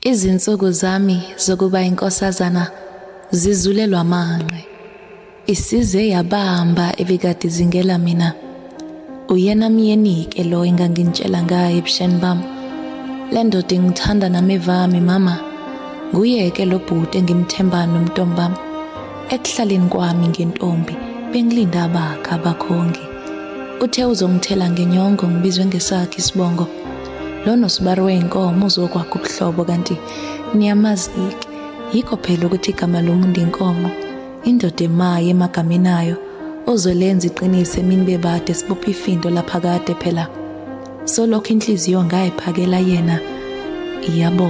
Izinsuku zami zokuba inkosazana zizulelwa amanqe. Isize yabamba ebikade izingela mina. Uyena myeni-ke lo enganginitshela ngaye ebusheni bami. Le ndoda ingithanda namevami mama. Nguye-ke lo bhuti engimthembayo nomntombi bami. Ekuhlaleni kwami ngentombi bengilinda abakhe abakhongi. Uthe uzongithela ngenyongo ngibizwe ngesakhe isibongo. Lo nosibari wey'nkomo uzokwakha ubuhlobo kanti niyamazi-ke. Yikho phela ukuthi igama lomuntu inkomo. Indoda emayo emagameni ayo ozolenza iqiniso emini bebade sibopha ifindo laphakade phela. Solokhu inhliziyo ngayiphakela yena. Yabo.